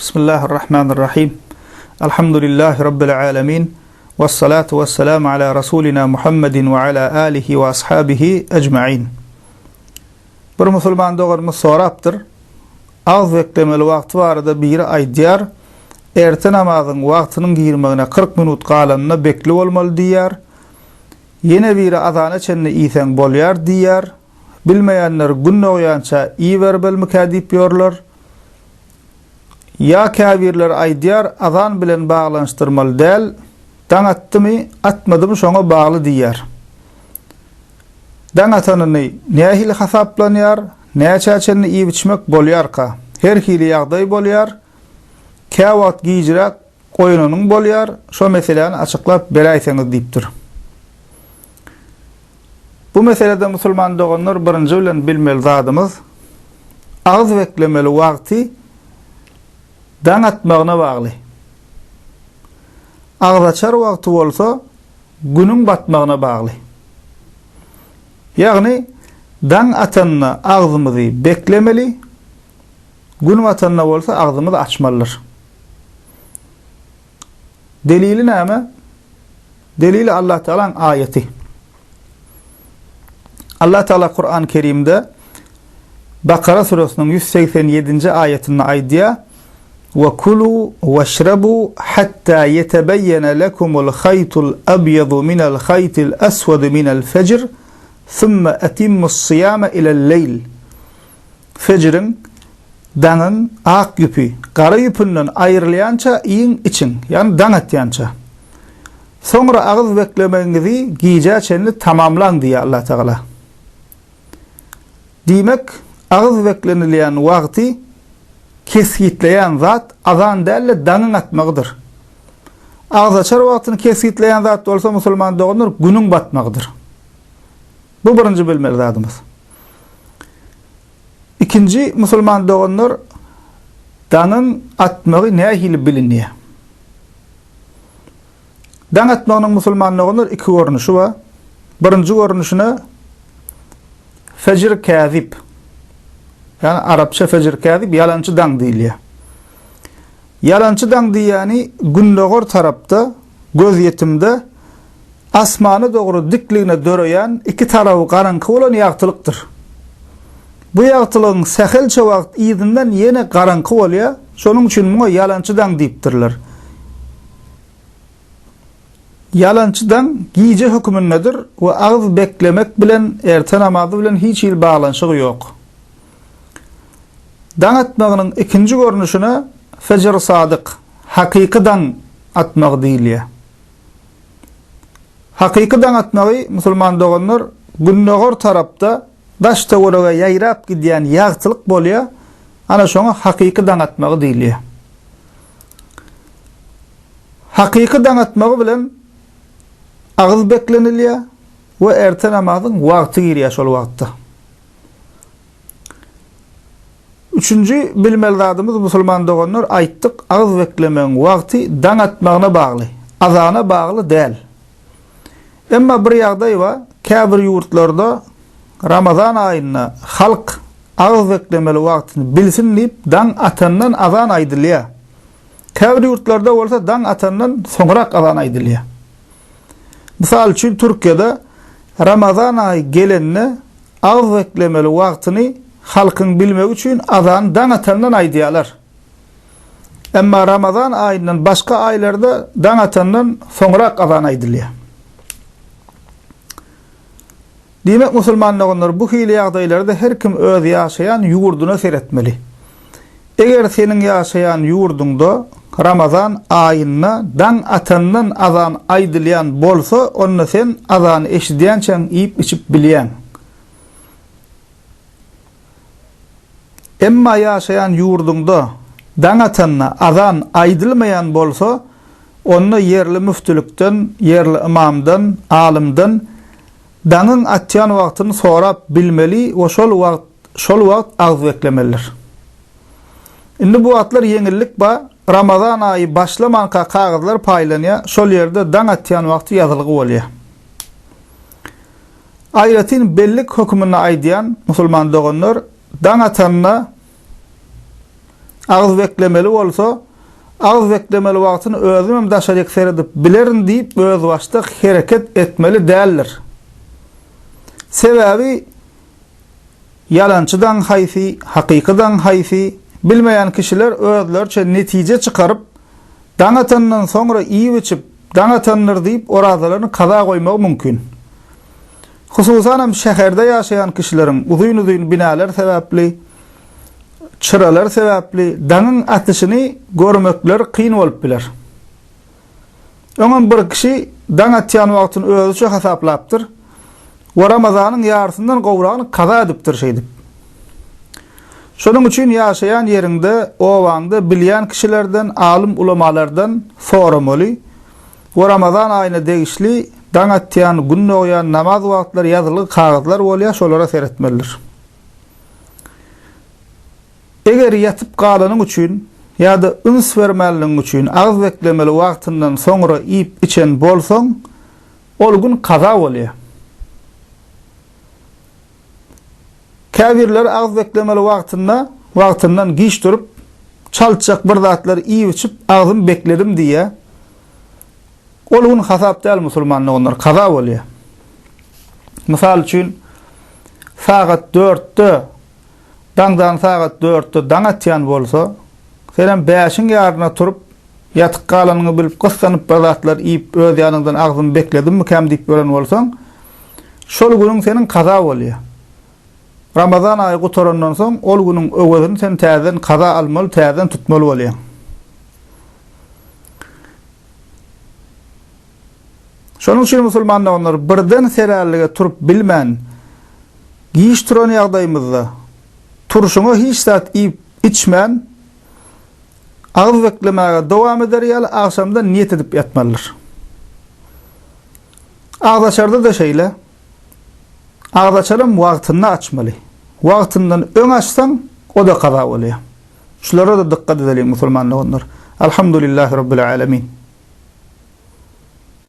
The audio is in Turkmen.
Bismillahirrahmanirrahim. Elhamdülillahi Rabbil alemin. Vessalatu vesselamu ala Rasulina Muhammedin ve ala alihi ve ashabihi ecmain. Bir musulman doganymyz sorapdyr. Agyz beklemeli wagty barada biri aýdýar, erte namazyň wagtynyň girmegine 40 minut galanda bekli bolmaly diýýär. Ýene biri azana çenli iýseň bolýar diýýär. Bilmeýänler gün dogýança iýibermelimikä diýip ýörler. Ýa käbirleri aýdýar azan bilen baglanyşdyrmaly däl, daň atdymy, atmadymy şoňa bagly diýýär. Daň atanyny nähili hasaplanýar, näçä çenli iýip-içmek bolýarka? Her hili ýagdaý bolýar, käwagt gijräk oýananyň bolýar, şo meseläni açyklap beräýseňiz diýipdir. Bu meselede musulman doganlar birinji bilen bilmeli zadymyz, agyz beklemeli wagty daň atmagyna bagly. Agzaçar wagty bolsa günüň batmagyna bagly. Ýagny daň atanda agzymyzy beklemeli, gün batanda bolsa agzymyzy açmalydyr. Delili näme? Delili Allah Teala'ň aýaty. Allah Teala Kur'an-ı Kerimde Bakara suresiniň 187-nji aýatynda aýdýar: "Ve kulu veşrebu hatta yetebeyyene lekumul haytul abyadu minel haytil aswad minel fecr, thumma etimmus siyama ilel leyl." Fejriň, daňyň ak ýüpi gara ýüpünden aýrylýança iýiň, içiň, ýagny daň atýança. Soňra agyz beklemegiňizi gijä çenli tamamlaň diýýär Allatagala. Diýmek, agyz beklenilýän wagty kesgitleýän zat azan däl-de daňyň atmagydyr. Agzaçar wagtyny kesgitleýän zat bolsa musulman doganlar günüň batmagydyr. Bu birinji bilmeli zadymyz. Ikinji musulman doganlar daňyň atmagy nähili bilinýär? Daň atmagynyň musulman doganlar iki görnüşi bar. Birinji görnüşine fejr käzip. Ýagny arapça fejr käzip ýalançy daň diýilýär. Ýalançy daň diýýäni gündogar tarapda gözýetimde asmana dogry dikligine döreýän iki taraby garaňky bolan ýagtylykdyr. Bu ýagtylygyň sähelçe wagt yzyndan ýene garaňky bolýar, şonuň üçin muňa ýalançy daň diýipdirler. Ýalançy daň gije hökümindedir we agyz beklemek bilen erte namazy bilen hiç hili baglanyşygy ýok. Daň atmagynyň ikinji görnüşine fejr sadyk, hakyky daň atmagy diýilýär. Hakyky daň atmagy, musulman doganlar, gündogar tarapda daş-töwerege ýaýrap gidýän ýagtylyk bolýar, ana şoňa hakyky daň atmagy diýilýär. Hakyky daň atmagy bilen agyz beklenilýär we erte namazyň wagty girýär şol wagtda. Üçünji bilmeli zadymyz musulman doganlar aýtdyk agyz beklemegiň wagty daň atmagyna bagly, azana bagly däl. Emma bir ýagdaý bar, käbir ýurtlarda Ramazan aýynda halk agyz beklemeli wagtyny bilsin diýip daň atandan azan aýdylýar. Käbir ýurtlarda bolsa daň atandan soňrak azan aýdylýar. Mysal üçin Türkiýede Ramazan aýy gelende agyz beklemeli wagtyny halkyň bilmegi üçin azany daň atandan aýdýarlar. Emma Ramazan aýyndan başga aýlarda daň atandan soňrak azan aýdylýar. Diýmek musulman doganlar bu hili ýagdaýlarda her kim öz ýaşaýan ýurduna seretmeli. Eger seniň ýaşaýan ýurduňda Ramazan aýynda daň atandan azan aýdylýan bolsa onda sen azany eşidýänçäň iýip-içip bilýäň. Emma ýaşaýan ýurduňda daň atanda azan aýdylmaýan bolsa, onda ýerli müftülikden, ýerli ymamdan, alymdan daňyň atýan wagtyny sorap bilmeli we şol wagt şol wagt agyz beklemelidir. Indi bu wagtlar ýeňillik bar, Ramazan aýy başlamanka kagyzlar paýlanýar, şol ýerde daň atýan wagty ýazylgy bolýar. Aýratyn bellik höküminde aýdýan musulman doganlar, daň atanda. Agyz beklemeli bolsa, agyz beklemeli wagtyny özümem daşaryk seredip bilerin diýip özbaşdak hereket etmeli däldir. Sebäbi ýalançy daň haýsy, hakyky daň haýsy, bilmeýän kişiler özleriçe netije çykaryp, daň atandan soňra iýip-içip, daň atandyr diýip orazalaryny kaza goýmagy mümkin. Hususanam şäherde ýaşaýan kişileriň uzyn-uzyn binalar sebäpli, çyralar sebäpli daňyň atyşyny görmekleri kyn bolup biler. Öňem bir kişi daň atýan wagtyny özüçe hasaplapdyr we Ramazanyň ýarysyndan gowragyny kaza edipdir şeýdip. Şonuň üçin ýaşaýan ýeriňde, obaňda bilýän kişilerden, alym-ulamalardan soramaly we Ramazan aýyna degişli daň atýan, gün dogýan, namaz wagtlary ýazylgy kagyzlar bolýar, şolara seretmelidir. Eger ýatyp galanyň üçin ýa-da üns bermänligiň üçin agyz beklemeli wagtyndan soňra iýip-içen bolsaň, ol gün kaza bolýar. Käbirleri agyz beklemeli wagtynda wagtyndan giç turup, çaltjak bir zatlar iýip-içip agzym bekledim diýýär. Ol gün hasap däl musulman doganlar, kaza bolýar. Mysal üçin, sagat dörtde Daňdan sagat dörtde daň atýan bolsa, senem bäşiň ýaryna turup, ýatyp galanyňy bilip gyssanyp bir zatlar iýip öz ýanyňdan agzymy bekledimmikäm diýip ýören bolsaň, şol günüň seniň kaza bolýar. Ramazan aýy gutarandan soň ol günüň öwezini sen täzeden kaza almaly, täzeden tutmaly bolýaň. Şonuň üçin musulman doganlar birden serärlige turup bilmän, giç turan ýagdaýymyzda, turşuňa hiç zat iýip, içmän, agyz beklemäge dowam eder ýaly agşamdan niýet edip ýatmalydyr. Agzaçarda-da şeýle. Agzaçaram wagtynda açmaly. Wagtyndan öň açsaň, o-da kaza bolýar. Şulara-da dykgat edeliň musulman doganlar. Alhamdulillahi Rabbil alemin.